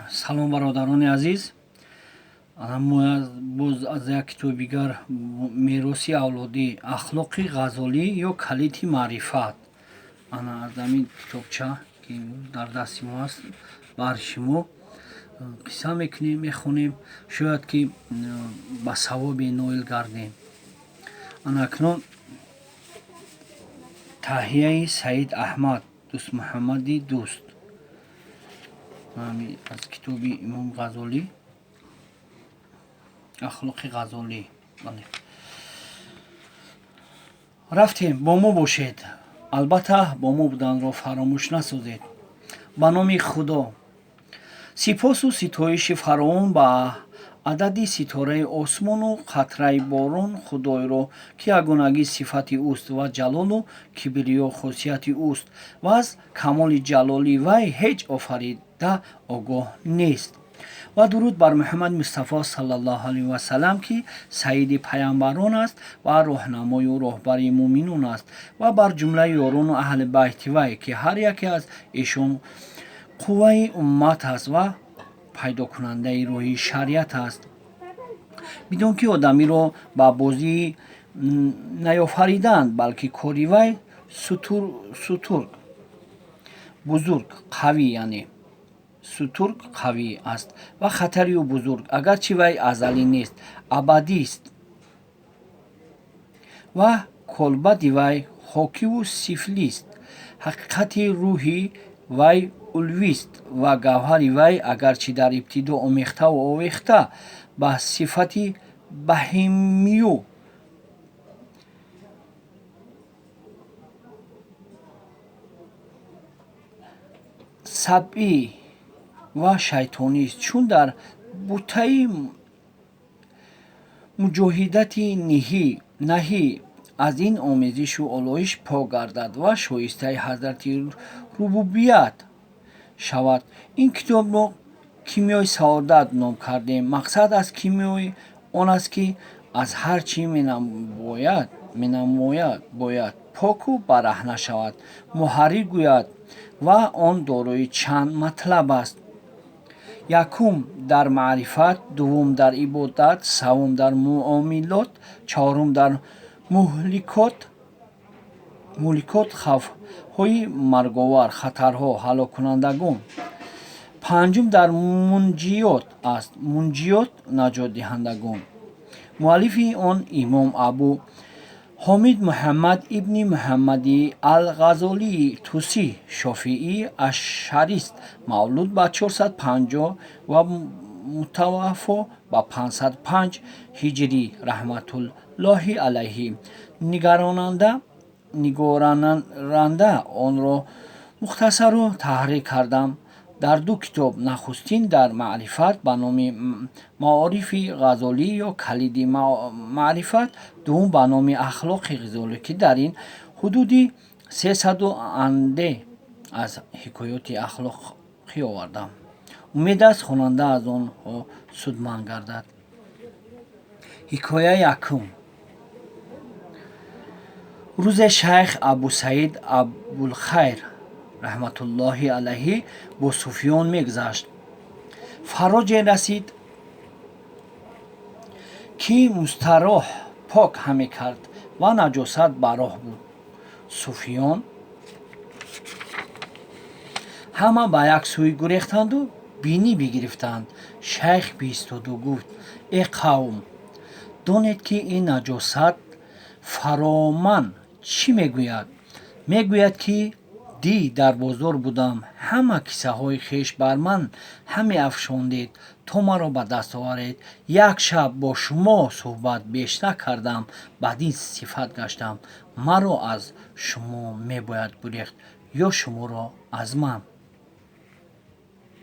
Салом, бародарони азиз. Мо боз аз як китоби дигар, мероси авлодӣ, ахлоқи Ғазолӣ ё калиди маърифат, ана аз ҳамин китобча, ки дар дасти мо аст, баҳри шумо қисса мекунем, мехонем. Шояд ки ба савобе ноил гардем. Ана акнун таҳияи Саид Аҳмад Дӯстмуҳаммади Дӯст, аз китоби имом Ғазолӣ, ахлоқи Ғазолӣ. Рафтем, бо мо бошед. Албатта, бо мо буданро фаромӯш насозед. Ба номи Худо. Сипосу ситоиши фаровон ба адади ситораи осмону қатраи борон Худойро, ки ягонагӣ сифати ӯст ва ҷалолу кибриё хосияти ӯст ва аз камоли ҷалоли вай ҳеҷ офарида огоҳ нест. Ва дуруд бар Муҳаммади Мустафо саллаллоҳу алайҳи васалам, ки сайиди паямбарон аст ва роҳнамою роҳбари муъминон аст, ва бар ҷумлаи ёрону аҳли байти вай, ки ҳар яке аз эшон қувваи уммат аст ва пайдокунандаи роҳи шариат аст. Бидон, ки одамиро ба бозӣ наёфариданд, балки кори вай сутург бузург қавӣ, яъне сутург қавӣ аст ва хатари ӯ бузург, агарчи вай азалӣ нест, абадист ва колбади вай хокиву сифлист. Ҳақиқати рӯҳи вай улвист ва гавҳари вай, агарчи дар ибтидо омехтаву овехта ба сифати баҳимию сабъӣ ва шайтонист, чун дар бутаи муҷоҳидати наҳӣ аз ин омезишу олоиш пок гардад ва шоистаи ҳазрати рубубият шавад. Ин китобро кимиёи саодат ном кардем. Мақсад аз кимиёи он аст, ки аз ҳар чӣ менамояд бояд поку бараҳна шавад. Муҳаррир гӯяд: ва он дорои чанд матлаб аст. Якум дар маърифат, дуввум дар ибодат, саввум дар муомилот, чаҳорум дар муҳликот, хавфҳои марговар, хатарҳо, ҳалоккунандагон, панҷум дар мунҷиёт аст, мунҷиёт, наҷотдиҳандагон. Муаллифи он имом Абу Ҳомид Муҳаммад ибни Муҳаммади Алғазолии Тусӣ Шофиӣ Ашшарист, мавлуд ба 450 ва мутаваффо ба 505 ҳиҷрӣ, раҳматуллоҳи алайҳи. Нигоранда онро мухтасару таҳрир кардам дар ду китоб: нахустин дар маърифат ба номи Маорифи Ғазолӣ ё калиди маърифат, дуввум ба номи Ахлоқи Ғизолӣ, ки дар ин ҳудуди 300-у анде аз ҳикоёти ахлоқӣ овардам. Умед аст, хонанда аз онҳо судманд гардад. Ҳикояи якум. Рӯзе шайх Абусаид Абулхайр раҳматуллоҳи алайҳи бо суфиён мегузашт. Фароҷе расид, ки мустароҳ пок ҳаме кард ва наҷосат ба роҳ буд. Суфиён ҳама ба як сӯй гурехтанду бинӣ бигирифтанд. Шайх биистоду гуфт: «Э қавм, донед, ки ин наҷосат фароман чӣ мегӯяд? Мегӯяд, ки дӣ дар бозор будам, ҳама кисаҳои хеш бар ман ҳаме афшондед, то маро ба даст оваред. Як шаб бо шумо суҳбат беш накардам, бадин сифат гаштам. Маро аз шумо мебояд гурехт ё шуморо аз ман?»